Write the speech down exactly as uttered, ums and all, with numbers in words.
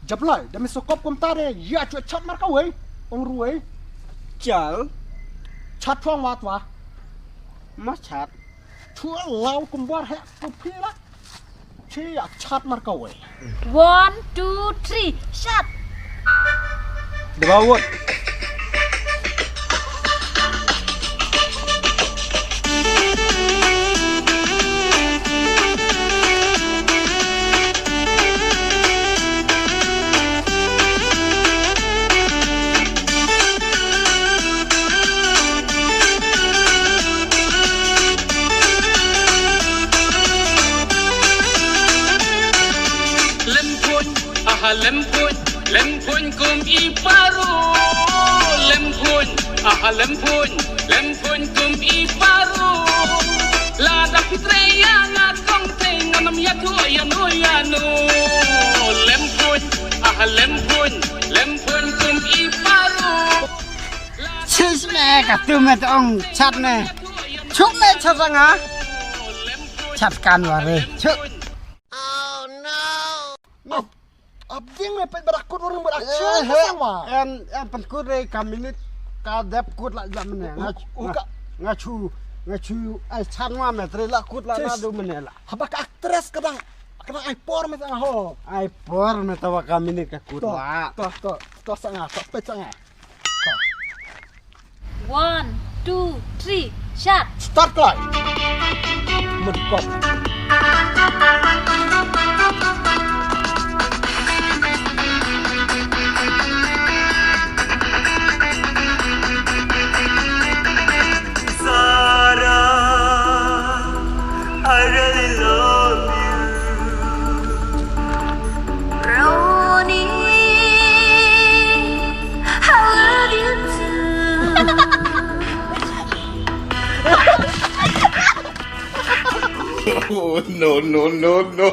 Jablai, da me sokop kumta de, ïa chu chat markawei. Ong ruwei. Chal. Chat thuang wat wa. Ma chat. Chu law kumbar he, tu phi la. Chi ïa chat markawei. One, two, three, shot. Dua wot. Lem pun, aha lem pun, lem pun kum i paru. Lem pun, aha lem pun, lem pun kum i paru. La da fitre ya ngat kong te nganam ya tu ya nu ya nu. Lem pun, aha lem pun, lem pun kum i paru. Sis me ka tu me tong chat me. Chuk me chat nga. Chat kan ware. Chuk. No. Abding me pet barakut orang barakut. Eh, eh, sama. En, en pen kut re ka minit ka dep kut la jam ne. Nga, u, u, nga, ka nga chu, nga chu ai chan ma me tre la kut la na. Sis. Du me ne la. Haba ka actress kadang, kadang ai por me tang ho. Ai por me tawa ka minit ka kut. To, la. To, to, to sanga, to pet sanga. One, two, three, shot. Start clock. Menkop. Sarah, I really love you. Ronnie, I love you too. Oh, no, no, no, no.